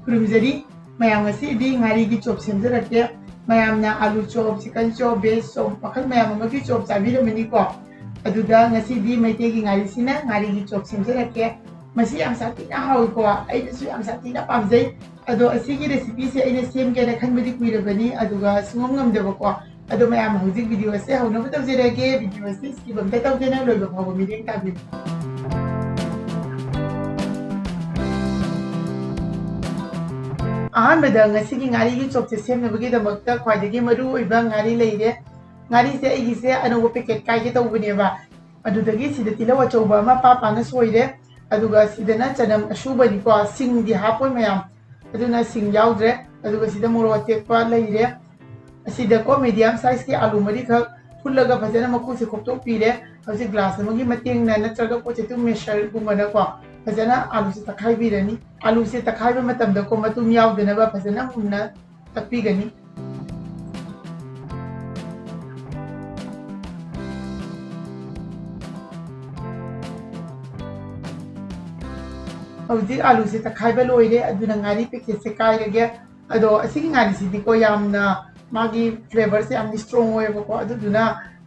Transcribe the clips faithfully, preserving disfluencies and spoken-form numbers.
ꯈꯨꯔꯨꯝꯖꯔꯤ꯫ ꯃꯌꯥꯝ, ꯉꯁꯤꯗꯤ ꯉꯥꯔꯤꯒꯤ ꯆꯣꯞ ꯁꯦꯝꯖꯔꯛꯀꯦ꯫ ꯃꯌꯥꯝꯅ ꯑꯥꯂꯨ chop, chicken chop, vase chop, ꯃꯈꯜ ꯃꯌꯥꯝ ꯑꯃꯒꯤ ꯆꯣꯞ ꯆꯥꯕꯤꯔꯝꯃꯅꯤꯀꯣ꯫ ꯑꯗꯨꯗ ꯉꯁꯤꯗꯤ ꯃꯩꯇꯩꯒꯤ ꯉꯥꯔꯤꯁꯤꯅ ꯉꯥꯔꯤꯒꯤ ꯆꯣꯞ ꯁꯦꯝꯖꯔꯛꯀꯦ꯫ ꯃꯁꯤ ꯌꯥꯝ ꯁꯥꯊꯤꯅ ꯍꯥꯎꯏꯀꯣ, ꯑꯩꯅꯁꯨ ꯌꯥꯝ ꯁꯥꯊꯤꯅ ꯄꯥꯝꯖꯩ꯫ ꯑꯗꯣ ꯑꯁꯤꯒꯤ recipeꯁꯦ ꯑꯩꯅ ꯁꯦꯝꯒꯦꯅ ꯈꯟꯕꯗꯤ ꯀꯨꯏꯔꯕꯅꯤ, ꯑꯗꯨꯒ ꯁꯨꯡꯉꯝ ꯉꯝꯗꯕꯀꯣ꯫ ꯑꯗꯣ ꯃꯌꯥꯝ, ꯍꯧꯖꯤꯛ video ꯑꯁꯦ ꯍꯧꯅꯕ ꯇꯧꯖꯔꯒꯦ꯫ Video ꯑꯁꯤ skip ꯑꯝꯇ ꯇꯧꯗꯅ ꯂꯣꯏꯕ ꯐꯥꯎꯕ ꯃꯤꯠꯌꯦꯡ ꯇꯥꯕꯤꯌꯨ꯫ ꯑꯍꯥꯟꯕꯗ ꯉꯁꯤꯒꯤ ꯉꯥꯔꯤꯒꯤ ꯆꯣꯞꯁꯦ ꯁꯦꯝꯅꯕꯒꯤꯗꯃꯛꯇ ꯈ꯭ꯋꯥꯏꯗꯒꯤ ꯃꯔꯨ ꯑꯣꯏꯕ ꯉꯥꯔꯤ ꯂꯩꯔꯦ꯫ ꯉꯥꯔꯤꯁꯦ ꯑꯩꯒꯤꯁꯦ ꯑꯅꯧꯕ packet ꯀꯥꯏꯒꯦ ꯇꯧꯕꯅꯦꯕ꯫ ꯑꯗꯨꯗꯒꯤ ꯁꯤꯗ ꯇꯤꯜꯍꯧ ꯑꯆꯧꯕ ꯑꯃ ꯄꯥ ꯄꯥꯅ ꯁꯣꯏꯔꯦ꯫ ꯑꯗꯨꯒ ꯁꯤꯗꯅ ꯆꯅꯝ ꯑꯁꯨꯕꯅꯤꯀꯣ, ꯁꯤꯡꯗꯤ ꯍꯥꯞꯄꯣꯏ ꯃꯌꯥꯝ, ꯑꯗꯨꯅ ꯁꯤꯡ ꯌꯥꯎꯗ꯭ꯔꯦ꯫ ꯑꯗꯨꯒ ꯁꯤꯗ ꯃꯣꯔꯣꯛ ꯑꯇꯦꯛꯄ ꯂꯩꯔꯦ꯫ ꯑꯁꯤꯗꯀꯣ medium sizeꯀꯤ ꯑꯥꯂꯨ ꯃꯔꯤꯈꯛ ꯐꯨꯠꯂꯒ ꯐꯖꯅ ꯃꯀꯨꯁꯦ ꯈꯣꯛꯇꯣꯛꯄꯤꯔꯦ꯫ ꯍꯧꯖꯤꯛ glass ꯑꯃꯒꯤ ꯃꯇꯦꯡꯅ ꯅꯠꯇ꯭ꯔꯒ ꯄꯣꯠ ꯆꯩ ꯇꯨꯝ masherꯒꯨꯝꯕꯅꯀꯣ ꯐꯖꯅ ꯑꯥꯂꯨꯁꯦ ꯇꯛꯈꯥꯏꯕꯤꯔꯅꯤ꯫ ꯑꯥꯂꯨꯁꯦ ꯇꯛꯈꯥꯏꯕ ꯃꯇꯝꯗꯀꯣ ꯃꯇꯨꯝ ꯌꯥꯎꯗꯅꯕ ꯐꯖꯅ ꯃꯨꯟꯅ ꯇꯛꯄꯤꯒꯅꯤ꯫ ꯍꯧꯖꯤꯛ ꯑꯥꯂꯨꯁꯦ ꯇꯛꯈꯥꯏꯕ ꯂꯣꯏꯔꯦ, ꯑꯗꯨꯅ ꯉꯥꯔꯤ packetꯁꯦ ꯀꯥꯏꯔꯒꯦ꯫ ꯑꯗꯣ ꯑꯁꯤꯒꯤ ꯉꯥꯔꯤꯁꯤꯗꯤꯀꯣ ꯌꯥꯝꯅ ꯃꯥꯒꯤ flavourꯁꯦ ꯌꯥꯝꯅ strong ꯑꯣꯏꯌꯦꯕꯀꯣ, ꯑꯗꯨꯗꯨꯅ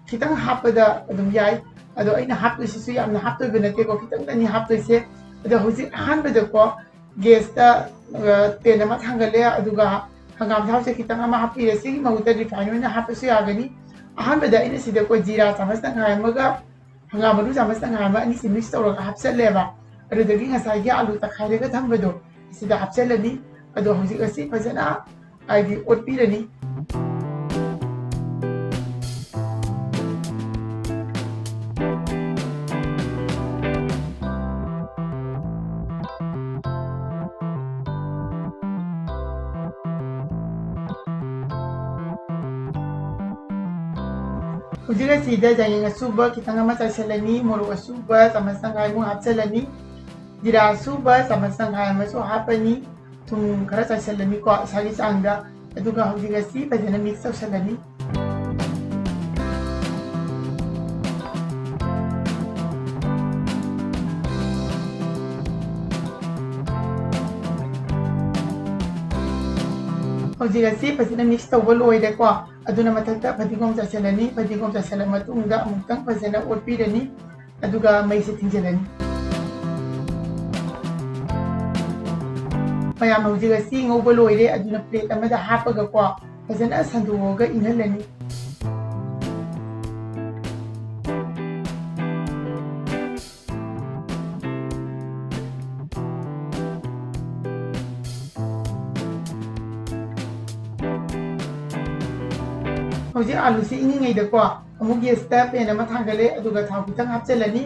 ꯈꯤꯇꯪ ꯍꯥꯞꯄꯗ ꯑꯗꯨꯝ ꯌꯥꯏ꯫ ꯑꯗꯣ ꯑꯩꯅ ꯍꯥꯞꯇꯣꯏꯁꯤꯁꯨ ꯌꯥꯝꯅ ꯍꯥꯞꯇꯣꯏꯕ ꯅꯠꯇꯦꯀꯣ, ꯈꯤꯇꯪꯗꯅꯤ ꯍꯥꯞꯇꯣꯏꯁꯦ꯫ ꯑꯗꯣ ꯍꯧꯖꯤꯛ ꯑꯍꯥꯟꯕꯗꯀꯣ gasꯇ, ꯑ, pan ꯑꯃ ꯊꯥꯡꯒꯠꯂꯦ, ꯑꯗꯨꯒ ꯍꯪꯒꯥꯝ ꯊꯥꯎꯁꯦ ꯈꯤꯇꯪ ꯑꯃ ꯍꯥꯞꯄꯤꯔꯦ꯫ ꯁꯤꯒꯤ ꯃꯍꯨꯠꯇ refine ꯑꯣꯏꯅ ꯍꯥꯞꯄꯁꯨ ꯌꯥꯒꯅꯤ꯫ ꯑꯍꯥꯟꯕꯗ ꯑꯩꯅ ꯁꯤꯗꯀꯣ ꯖꯤꯔꯥ ꯆꯥꯃꯁ ꯇꯪꯈꯥꯏ ꯑꯃꯒ ꯍꯪꯒꯥꯝ ꯃꯔꯨ ꯆꯥꯃꯁ ꯇꯪꯈꯥꯏ ꯑꯃ ꯑꯅꯤꯁꯦ mix ꯇꯧꯔꯒ ꯍꯥꯞꯆꯜꯂꯦꯕ꯫ ꯑꯗꯨꯗꯒꯤ ꯉꯁꯥꯏꯒꯤ ꯑꯥꯂꯨ ꯇꯛꯈꯥꯏꯔꯒ ꯊꯝꯕꯗꯣ ꯁꯤꯗ ꯍꯥꯞꯆꯜꯂꯅꯤ꯫ ꯑꯗꯣ ꯍꯧꯖꯤꯛ ꯑꯁꯤ ꯐꯖꯅ ꯍꯥꯏꯗꯤ ꯑꯣꯠꯄꯤꯔꯅꯤ꯫ ꯍꯧꯖꯤꯛ ꯑꯁꯤꯗ ꯌꯥꯏꯉꯪ ꯑꯁꯨꯕ ꯈꯤꯇꯪ ꯑꯃ ꯆꯥꯏꯁꯤꯜꯂꯅꯤ, ꯃꯣꯔꯣꯛ ꯑꯁꯨꯕ ꯆꯥꯃꯁ ꯇꯪꯈꯥꯏꯃꯨꯛ ꯍꯥꯞꯆꯤꯜꯂꯅꯤ, ꯖꯤꯔꯥ ꯑꯁꯨꯕ ꯆꯥꯃꯁ ꯇꯪꯈꯥꯏ ꯑꯃꯁꯨ ꯍꯥꯞꯄꯅꯤ, ꯊꯨꯝ ꯈꯔ ꯆꯥꯏꯁꯤꯜꯂꯅꯤꯀꯣ ꯏꯁꯥꯒꯤ ꯆꯥꯡꯗ, ꯑꯗꯨꯒ ꯍꯧꯖꯤꯛ ꯑꯁꯤ ꯐꯖꯅ mix ꯇꯧꯁꯤꯜꯂꯅꯤ꯫ ꯍꯧꯖꯤꯛ ꯑꯁꯤ ꯐꯖꯅ mix ꯇꯧꯕ ꯂꯣꯏꯔꯦꯀꯣ꯫ ꯑꯗꯨꯅ ꯃꯊꯛꯇ ꯐꯗꯤꯒꯣꯝ ꯆꯥꯏꯁꯤꯜꯂꯅꯤ꯫ ꯐꯗꯤꯒꯣꯝ ꯆꯥꯏꯁꯤꯜꯂ ꯃꯇꯨꯡꯗ ꯑꯃꯨꯛꯇꯪ ꯐꯖꯅ ꯑꯣꯠꯄꯤꯔꯅꯤ꯫ ꯑꯗꯨꯒ ꯃꯩꯁꯦ ꯊꯤꯡꯖꯤꯜꯂꯅꯤ꯫ ꯃꯌꯥꯝ, ꯍꯧꯖꯤꯛ ꯑꯁꯤ ꯉꯧꯕ ꯂꯣꯏꯔꯦ꯫ ꯑꯗꯨꯅ plate ꯑꯃꯗ ꯍꯥꯞꯄꯒꯀꯣ, ꯐꯖꯅ ꯁꯟꯗꯣꯛꯑꯒ ꯏꯪꯍꯜꯂꯅꯤ꯫ ꯍꯧꯖꯤꯛ ꯑꯥꯂꯨꯁꯤ ꯏꯪꯉꯤꯉꯩꯗꯀꯣ, ꯑꯃꯨꯛ gasꯇ pan ꯑꯃ ꯊꯥꯡꯒꯠꯂꯦ, ꯑꯗꯨꯒ ꯊꯥꯎ ꯈꯤꯇꯪ ꯍꯥꯞꯆꯤꯜꯂꯅꯤ꯫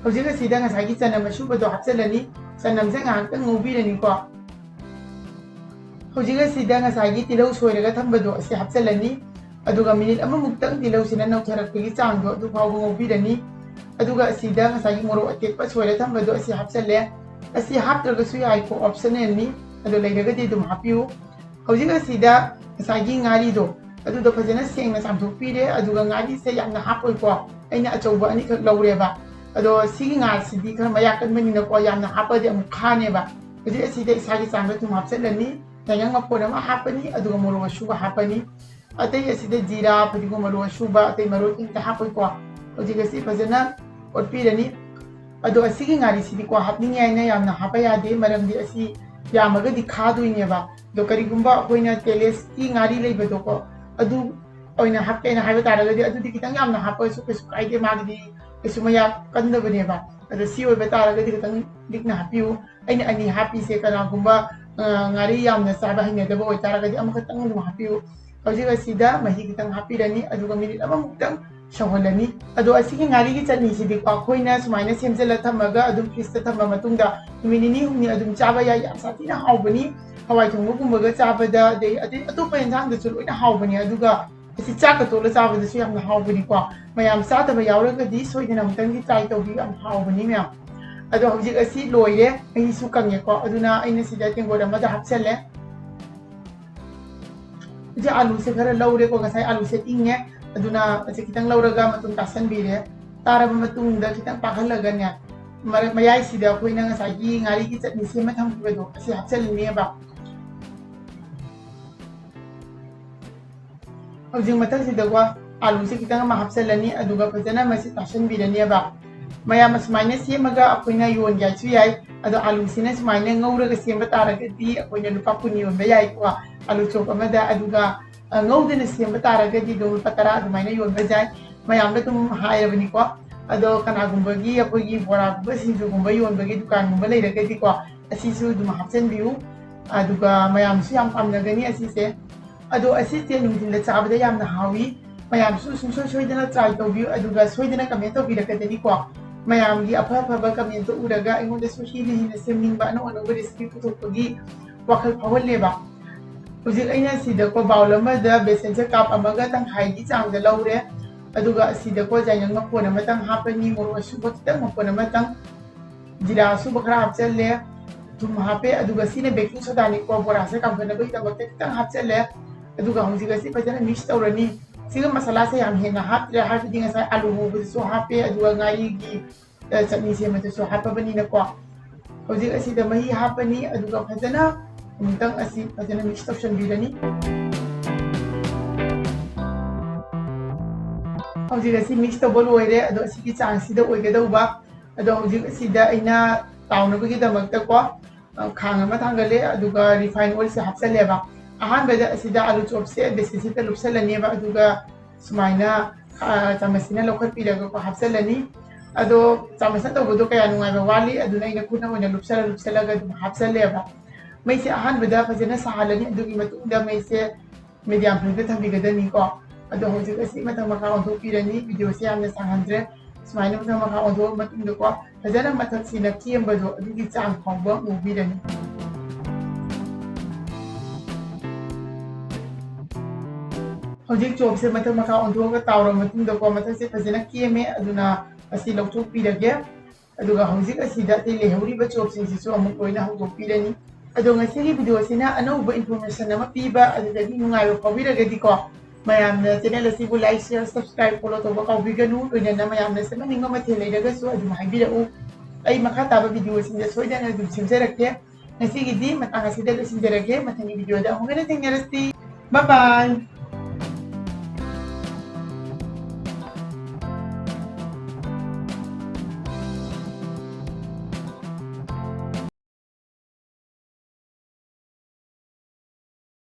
ꯍꯧꯖꯤꯛ ꯑꯁꯤꯗ ꯉꯁꯥꯏꯒꯤ ꯆꯅꯝ ꯑꯁꯨꯕꯗꯣ ꯍꯥꯞꯆꯤꯜꯂꯅꯤ꯫ ꯆꯅꯝꯁꯦ ꯉꯥꯏꯍꯥꯛꯇꯪ ꯉꯧꯕꯤꯔꯅꯤꯀꯣ꯫ ꯍꯧꯖꯤꯛ ꯑꯁꯤꯗ ꯉꯁꯥꯏꯒꯤ ꯇꯤꯜꯍꯧ ꯁꯣꯏꯔꯒ ꯊꯝꯕꯗꯣ ꯑꯁꯤ ꯍꯥꯞꯆꯤꯜꯂꯅꯤ꯫ ꯑꯗꯨꯒ minute ꯑꯃꯃꯨꯛꯇꯪ ꯇꯤꯜꯍꯧꯁꯤꯅ ꯅꯧꯊꯔꯛꯄꯒꯤ ꯆꯥꯡꯗꯣ ꯑꯗꯨ ꯐꯥꯎꯕ ꯉꯧꯕꯤꯔꯅꯤ꯫ ꯑꯗꯨꯒ ꯑꯁꯤꯗ ꯉꯁꯥꯏꯒꯤ ꯃꯣꯔꯣꯛ ꯑꯇꯦꯛꯄ ꯁꯣꯏꯔ ꯊꯝꯕꯗꯣ ꯑꯁꯤ ꯍꯥꯞꯆꯤꯜꯂꯦ꯫ ꯑꯁꯤ ꯍꯥꯞꯇ꯭ꯔꯒꯁꯨ ꯌꯥꯏꯀꯣ, optionalꯅꯤ꯫ ꯑꯗꯣ ꯂꯩꯔꯒꯗꯤ ꯑꯗꯨꯝ ꯍꯥꯞꯄꯤꯌꯨ꯫ ꯍꯧꯖꯤꯛ ꯑꯁꯤꯗ ꯉꯁꯥꯏꯒꯤ ꯉꯥꯔꯤꯗꯣ ꯑꯗꯨꯗꯣ ꯐꯖꯅ ꯁꯦꯡꯅ ꯆꯥꯝꯊꯣꯛꯄꯤꯔꯦ꯫ ꯑꯗꯨꯒ ꯉꯥꯔꯤꯁꯦ ꯌꯥꯝꯅ ꯍꯥꯞꯄꯣꯏꯀꯣ, ꯑꯩꯅ ꯑꯆꯧꯕ ꯑꯅꯤꯈꯛ ꯂꯧꯔꯦꯕ꯫ ꯑꯗꯣ ꯁꯤꯒꯤ ꯉꯥꯁꯤꯗꯤ ꯈꯔ ꯃꯌꯥꯛ ꯀꯟꯕꯅꯤꯅꯀꯣ, ꯌꯥꯝꯅ ꯍꯥꯞꯄꯗꯤ ꯑꯃꯨꯛ ꯈꯥꯅꯦꯕ꯫ ꯍꯧꯖꯤꯛ ꯑꯁꯤꯗ ꯏꯁꯥꯒꯤ ꯆꯥꯡꯗ ꯊꯨꯝ ꯍꯥꯞꯆꯤꯜꯂꯅꯤ, ꯌꯥꯏꯉꯪ ꯃꯐꯣꯟ ꯑꯃ ꯍꯥꯞꯄꯅꯤ, ꯑꯗꯨꯒ ꯃꯣꯔꯣꯛ ꯑꯁꯨꯕ ꯍꯥꯞꯄꯅꯤ꯫ ꯑꯇꯩ ꯑꯁꯤꯗ ꯖꯤꯔꯥ, ꯐꯗꯤꯒꯣꯝ, ꯃꯔꯨ ꯑꯁꯨꯕ, ꯑꯇꯩ ꯃꯔꯣꯏ ꯀꯩꯝꯇ ꯍꯥꯞꯄꯣꯏꯀꯣ꯫ ꯍꯧꯖꯤꯛ ꯑꯁꯤ ꯐꯖꯅ ꯑꯣꯠꯄꯤꯔꯅꯤ꯫ ꯑꯗꯣ ꯑꯁꯤꯒꯤ ꯉꯥꯔꯤꯁꯤꯗꯤꯀꯣ ꯍꯥꯞꯅꯤꯡꯉꯦ ꯍꯥꯏꯅ ꯌꯥꯝꯅ ꯍꯥꯞꯄ ꯌꯥꯗꯦ, ꯃꯔꯝꯗꯤ ꯑꯁꯤ ꯌꯥꯝꯃꯒꯗꯤ ꯈꯥꯗꯣꯏꯅꯦꯕ꯫ ꯑꯗꯣ ꯀꯔꯤꯒꯨꯝꯕ ꯑꯩꯈꯣꯏꯅ ꯇꯦꯂꯦꯁꯀꯤ ꯉꯥꯔꯤ ꯂꯩꯕꯗꯣꯀꯣ, ꯑꯗꯨ ꯑꯣꯏꯅ ꯍꯥꯞꯀꯦꯅ ꯍꯥꯏꯕ ꯇꯥꯔꯒꯗꯤ ꯑꯗꯨꯗꯤ ꯈꯤꯇꯪ ꯌꯥꯝꯅ ꯍꯥꯞꯄꯁꯨ ꯀꯩꯁꯨ ꯀꯥꯏꯗꯦ, ꯃꯥꯒꯤꯗꯤ ꯀꯩꯁꯨ ꯃꯌꯥꯛ ꯀꯟꯗꯕꯅꯦꯕ꯫ ꯑꯗꯣ ꯁꯤ ꯑꯣꯏꯕ ꯇꯥꯔꯒꯗꯤ ꯈꯤꯇꯪ ꯂꯤꯛꯅ ꯍꯥꯞꯄꯤꯌꯨ꯫ ꯑꯩꯅ ꯑꯅꯤ ꯍꯥꯞꯄꯤꯁꯦ, ꯀꯅꯥꯒꯨꯝꯕ, ꯑ, ꯉꯥꯔꯤ ꯌꯥꯝꯅ ꯆꯥꯕ ꯍꯩꯅꯗꯕ ꯑꯣꯏꯇꯥꯔꯒꯗꯤ ꯑꯃꯈꯛꯇꯪ ꯑꯗꯨꯝ ꯍꯥꯞꯄꯤꯌꯨ꯫ ꯍꯧꯖꯤꯛ ꯑꯁꯤꯗ ꯃꯍꯤ ꯈꯤꯇꯪ ꯍꯥꯞꯄꯤꯔꯅꯤ, ꯑꯗꯨꯒ minute ꯑꯃꯃꯨꯛꯇꯪ ꯁꯧꯍꯜꯂꯅꯤ꯫ ꯑꯗꯣ ꯑꯁꯤꯒꯤ ꯉꯥꯔꯤꯒꯤ ꯆꯠꯅꯤꯁꯤꯗꯤꯀꯣ, ꯑꯩꯈꯣꯏꯅ ꯁꯨꯃꯥꯏꯅ ꯁꯦꯝꯖꯤꯜꯂ ꯊꯝꯃꯒ ꯑꯗꯨꯝ fridgeꯇ ꯊꯝꯕ ꯃꯇꯨꯡꯗ ꯅꯨꯃꯤꯠ ꯅꯤꯅꯤ ꯍꯨꯝꯅꯤ ꯑꯗꯨꯝ ꯆꯥꯕ ꯌꯥꯏ꯫ ꯌꯥꯝ ꯁꯥꯊꯤꯅ ꯍꯥꯎꯕꯅꯤ꯫ ꯍꯋꯥꯏ ꯊꯣꯡꯕꯒꯨꯝꯕꯒ ꯆꯥꯕꯗ, ꯑꯗꯩ, ꯑꯗꯩ ꯑꯇꯣꯞꯄ ꯌꯦꯟꯁꯥꯡꯗꯁꯨ ꯂꯣꯏꯅ ꯍꯥꯎꯕꯅꯤ꯫ ꯑꯗꯨꯒ ꯑꯁꯤ ꯆꯥꯛꯀ ꯇꯣꯠꯂ ꯆꯥꯕꯗꯁꯨ ꯌꯥꯝꯅ ꯍꯥꯎꯕꯅꯤꯀꯣ꯫ ꯃꯌꯥꯝ ꯆꯥꯗꯕ ꯌꯥꯎꯔꯒꯗꯤ ꯁꯣꯏꯗꯅ ꯑꯃꯨꯛꯇꯪꯗꯤ try ꯇꯧꯕꯤꯌꯨ, ꯌꯥꯝ ꯍꯥꯎꯕꯅꯤ ꯃꯌꯥꯝ꯫ ꯑꯗꯣ ꯍꯧꯖꯤꯛ ꯑꯁꯤ ꯂꯣꯏꯔꯦ, ꯃꯍꯤꯁꯨ ꯀꯪꯉꯦꯀꯣ, ꯑꯗꯨꯅ ꯑꯩꯅ ꯁꯤꯗ ꯇꯦꯡꯀꯣꯠ ꯑꯃꯗ ꯍꯥꯞꯆꯜꯂꯦ꯫ ꯍꯧꯖꯤꯛ ꯑꯥꯂꯨꯁꯦ ꯈꯔ ꯂꯧꯔꯦꯀꯣ, ꯉꯁꯥꯏ ꯑꯥꯂꯨꯁꯦ ꯏꯪꯉꯦ, ꯑꯗꯨꯅ ꯑꯁꯤ ꯈꯤꯇꯪ ꯂꯧꯔꯒ ꯃꯇꯨꯝ ꯇꯥꯁꯟꯕꯤꯔꯦ꯫ ꯇꯥꯔꯕ ꯃꯇꯨꯡꯗ ꯈꯤꯇꯪ ꯄꯥꯛꯍꯜꯂꯒꯅꯦ, ꯃꯔꯛ ꯃꯌꯥꯏꯁꯤꯗ ꯑꯩꯈꯣꯏꯅ ꯉꯁꯥꯏꯒꯤ ꯉꯥꯔꯤꯒꯤ ꯆꯠꯅꯤ ꯁꯦꯝꯃ ꯊꯝꯈꯤꯕꯗꯣ ꯑꯁꯤ ꯍꯥꯞꯆꯜꯂꯅꯦꯕ꯫ ꯍꯧꯖꯤꯛ ꯃꯊꯛꯁꯤꯗꯀꯣ ꯑꯥꯂꯨꯁꯦ ꯈꯤꯇꯪ ꯑꯃ ꯍꯥꯞꯆꯤꯜꯂꯅꯤ, ꯑꯗꯨꯒ ꯐꯖꯅ ꯃꯁꯤ ꯇꯥꯁꯟꯕꯤꯔꯅꯦꯕ꯫ ꯃꯌꯥꯝ ꯑꯁꯨꯃꯥꯏꯅ ꯁꯦꯝꯃꯒ ꯑꯩꯈꯣꯏꯅ ꯌꯣꯟꯒꯦ ꯍꯥꯏꯁꯨ ꯌꯥꯏ꯫ ꯑꯗꯣ ꯑꯥꯂꯨꯁꯤꯅ ꯁꯨꯃꯥꯏꯅ ꯉꯧꯔꯒ ꯁꯦꯝꯕ ꯇꯥꯔꯒꯗꯤ ꯑꯩꯈꯣꯏꯅ ꯂꯨꯄꯥ ꯀꯨꯟ ꯌꯣꯟꯕ ꯌꯥꯏꯀꯣ, ꯑꯥꯂꯨ ꯆꯣꯞ ꯑꯃꯗ꯫ ꯑꯗꯨꯒ, ꯑ, ꯉꯧꯗꯅ ꯁꯦꯝꯕ ꯇꯥꯔꯒꯗꯤ ꯑꯗꯨꯝ ꯂꯨꯄꯥ ꯇꯔꯥ ꯑꯗꯨꯃꯥꯏꯅ ꯌꯣꯟꯕ ꯌꯥꯏ꯫ ꯃꯌꯥꯝꯗ ꯑꯗꯨꯝ ꯍꯥꯏꯔꯕꯅꯤꯀꯣ꯫ ꯑꯗꯣ ꯀꯅꯥꯒꯨꯝꯕꯒꯤ ꯑꯩꯈꯣꯏꯒꯤ ꯕꯣꯔꯥꯒꯨꯝꯕ, ꯁꯤꯡꯖꯨꯒꯨꯝꯕ ꯌꯣꯟꯕꯒꯤ ꯗꯨꯀꯥꯟꯒꯨꯝꯕ ꯂꯩꯔꯒꯗꯤꯀꯣ, ꯑꯁꯤꯁꯨ ꯑꯗꯨꯝ ꯍꯥꯞꯆꯤꯟꯕꯤꯌꯨ꯫ ꯑꯗꯨꯒ ꯃꯌꯥꯝꯁꯨ ꯌꯥꯝ ꯄꯥꯝꯅꯒꯅꯤ ꯑꯁꯤꯁꯦ꯫ ꯑꯗꯣ ꯑꯁꯤꯁꯦ ꯅꯨꯡꯊꯤꯜꯗ ꯆꯥꯕꯗ ꯌꯥꯝꯅ ꯍꯥꯎꯏ꯫ ꯃꯌꯥꯝꯁꯨ ꯁꯨꯡꯁꯣꯏ ꯁꯣꯏꯗꯅ try ꯇꯧꯕꯤꯌꯨ, ꯑꯗꯨꯒ ꯁꯣꯏꯗꯅ comment ꯇꯧꯕꯤꯔꯛꯀꯗꯅꯤꯀꯣ꯫ ꯃꯌꯥꯝꯒꯤ ꯑꯐ ꯑꯐꯕ commentꯇꯣ ꯎꯔꯒ ꯑꯩꯉꯣꯟꯗꯁꯨ ꯍꯦꯟꯅ ꯍꯦꯟꯅ ꯁꯦꯝꯅꯤꯡꯕ, ꯑꯅꯧ ꯑꯅꯧꯕ recipe ꯄꯨꯊꯣꯛꯄꯒꯤ ꯋꯥꯈꯜ ꯐꯥꯎꯍꯜꯂꯦꯕ꯫ ꯍꯧꯖꯤꯛ ꯑꯩꯅ ꯁꯤꯗꯀꯣ bowl ꯑꯃꯗ ꯕꯦꯁꯟꯁꯦ cup ꯑꯃꯒ ꯇꯪꯈꯥꯏꯒꯤ ꯆꯥꯡꯗ ꯂꯧꯔꯦ꯫ ꯑꯗꯨꯒ ꯑꯁꯤꯗꯀꯣ ꯌꯥꯏꯉꯪ ꯃꯐꯣꯟ ꯑꯃꯇꯪ ꯍꯥꯞꯄꯅꯤ, ꯃꯣꯔꯣꯛ ꯑꯁꯨꯕ ꯈꯤꯇꯪ ꯃꯐꯣꯟ ꯑꯃꯇꯪ, ꯖꯤꯔꯥ ꯑꯁꯨꯕ ꯈꯔ ꯍꯥꯞꯆꯜꯂꯦ, ꯊꯨꯝ ꯍꯥꯞꯄꯦ, ꯑꯗꯨꯒ ꯁꯤꯅ baking sodaꯅꯤꯀꯣ, ꯕꯣꯔꯥꯁꯦ ꯀꯥꯝꯈꯠꯅꯕꯒꯤꯗꯃꯛꯇ ꯈꯤꯇꯪ ꯍꯥꯞꯆꯜꯂꯦ꯫ ꯑꯗꯨꯒ ꯍꯧꯖꯤꯛ ꯑꯁꯤ ꯐꯖꯅ mix ꯇꯧꯔꯅꯤ꯫ ꯁꯤꯒ ꯃꯁꯥꯂꯥꯁꯦ ꯌꯥꯝ ꯍꯦꯟꯅ ꯍꯥꯞꯇ꯭ꯔꯦ, ꯍꯥꯏꯕꯗꯤ ꯉꯁꯥꯏ ꯑꯥꯂꯨ ꯉꯧꯕꯗꯁꯨ ꯍꯥꯞꯄꯦ, ꯑꯗꯨꯒ ꯉꯥꯔꯤꯒꯤ, ꯑ, ꯆꯠꯅꯤ ꯁꯦꯝꯕꯗꯁꯨ ꯍꯥꯞꯄꯕꯅꯤꯅꯀꯣ꯫ ꯍꯧꯖꯤꯛ ꯑꯁꯤꯗ ꯃꯍꯤ ꯍꯥꯞꯄꯅꯤ, ꯑꯗꯨꯒ ꯐꯖꯅ ꯑꯃꯨꯛꯇꯪ ꯑꯁꯤ ꯐꯖꯅ mix ꯇꯧꯁꯟꯕꯤꯔꯅꯤ꯫ ꯍꯧꯖꯤꯛ ꯑꯁꯤ mix ꯇꯧꯕ ꯂꯣꯏꯔꯦ, ꯑꯗꯣ ꯑꯁꯤꯒꯤ ꯆꯥꯡꯁꯤꯗ ꯑꯣꯏꯒꯗꯧꯕ꯫ ꯑꯗꯣ ꯍꯧꯖꯤꯛ ꯑꯁꯤꯗ ꯑꯩꯅ ꯇꯥꯎꯅꯕꯒꯤꯗꯃꯛꯇꯀꯣ, ꯑ, ꯈꯥꯡ ꯑꯃ ꯊꯥꯡꯒꯠꯂꯦ, ꯑꯗꯨꯒ refine oilꯁꯦ ꯍꯥꯞꯆꯜꯂꯦꯕ꯫ ꯑꯍꯥꯟꯕꯗ ꯑꯁꯤꯗ ꯑꯥꯂꯨ ꯆꯣꯞꯁꯦ ꯕꯦꯁꯟꯁꯤꯗ ꯂꯨꯞꯁꯜꯂꯅꯦꯕ, ꯑꯗꯨꯒ ꯁꯨꯃꯥꯏꯅ, ꯑ, ꯆꯥꯃꯁꯁꯤꯅ ꯂꯧꯈꯠꯄꯤꯔꯒꯀꯣ ꯍꯥꯞꯆꯜꯂꯅꯤ꯫ ꯑꯗꯣ ꯆꯥꯃꯁꯅ ꯇꯧꯕꯗꯣ ꯀꯌꯥ ꯅꯨꯡꯉꯥꯏꯕ ꯋꯥꯠꯂꯤ, ꯑꯗꯨꯅ ꯑꯩꯅ ꯈꯨꯠꯅ ꯑꯣꯏꯅ ꯂꯨꯞꯁꯜꯂ ꯂꯨꯞꯁꯜꯂꯒ ꯑꯗꯨꯝ ꯍꯥꯞꯆꯜꯂꯦꯕ꯫ ꯃꯩꯁꯦ ꯑꯍꯥꯟꯕꯗ ꯐꯖꯅ ꯁꯥꯍꯜꯂꯅꯤ, ꯑꯗꯨꯒꯤ ꯃꯇꯨꯡꯗ ꯃꯩꯁꯦ medium flameꯗ ꯊꯝꯕꯤꯒꯗꯕꯅꯤꯀꯣ꯫ ꯑꯗꯣ ꯍꯧꯖꯤꯛ ꯑꯁꯤ ꯃꯊꯛ ꯃꯈꯥ ꯑꯣꯟꯊꯣꯛꯄꯤꯔꯅꯤ꯫ Videoꯁꯦ ꯌꯥꯝꯅ ꯁꯥꯡꯍꯟꯗ꯭ꯔꯦ꯫ ꯁꯨꯃꯥꯏꯅ ꯃꯊꯛ ꯃꯈꯥ ꯑꯣꯟꯊꯣꯛꯑ ꯃꯇꯨꯡꯗꯀꯣ, ꯐꯖꯅ ꯃꯊꯛꯁꯤꯅ ꯀꯦꯝꯕꯗꯣ ꯑꯗꯨꯒꯤ ꯆꯥꯡ ꯐꯥꯎꯕ ꯉꯧꯕꯤꯔꯅꯤ꯫ ꯍꯧꯖꯤꯛ ꯆꯣꯞꯁꯦ ꯃꯊꯛ ꯃꯈꯥ ꯑꯣꯟꯊꯣꯛꯑꯒ ꯇꯥꯎꯔꯕ ꯃꯇꯨꯡꯗꯀꯣ, ꯃꯊꯛꯁꯦ ꯐꯖꯅ ꯀꯦꯝꯃꯦ, ꯑꯗꯨꯅ ꯑꯁꯤ ꯂꯧꯊꯣꯛꯄꯤꯔꯒꯦ꯫ ꯑꯗꯨꯒ ꯍꯧꯖꯤꯛ ꯑꯁꯤꯗ ꯑꯇꯩ ꯂꯩꯍꯧꯔꯤꯕ ꯆꯣꯞꯁꯤꯡꯁꯤꯁꯨ ꯑꯃꯨꯛ ꯂꯣꯏꯅ ꯍꯧꯗꯣꯛꯄꯤꯔꯅꯤ꯫ ꯑꯗꯣ ꯉꯁꯤꯒꯤ videoꯁꯤꯅ ꯑꯅꯧꯕ information ꯑꯃ ꯄꯤꯕ, ꯑꯗꯨꯗꯒꯤ ꯅꯨꯡꯉꯥꯏꯕ ꯐꯥꯎꯕꯤꯔꯒꯗꯤꯀꯣ, ꯃꯌꯥꯝꯅ channel ꯑꯁꯤꯕꯨ like, share, subscribe, follow ꯇꯧꯕ ꯀꯥꯎꯕꯤꯒꯅꯨ꯫ ꯂꯣꯏꯅꯅ ꯃꯌꯥꯝꯅ ꯁꯦꯝꯍꯟꯅꯤꯡꯕ ꯃꯊꯦꯜ ꯂꯩꯔꯒꯁꯨ ꯑꯗꯨꯝ ꯍꯥꯏꯕꯤꯔꯛꯎ꯫ ꯑꯩ ꯃꯈꯥ ꯇꯥꯕ videoꯁꯤꯡꯗ ꯁꯣꯏꯗꯅ ꯑꯗꯨꯝ ꯁꯦꯝꯖꯔꯛꯀꯦ꯫ ꯉꯁꯤꯒꯤꯗꯤ ꯃꯇꯥꯡ ꯑꯁꯤꯗ ꯂꯣꯏꯁꯤꯟꯖꯔꯒꯦ꯫ ꯃꯊꯪꯒꯤ videoꯗ ꯑꯃꯨꯛ ꯍꯟꯅ ꯊꯦꯡꯅꯔꯁꯤ꯫ Bye bye꯫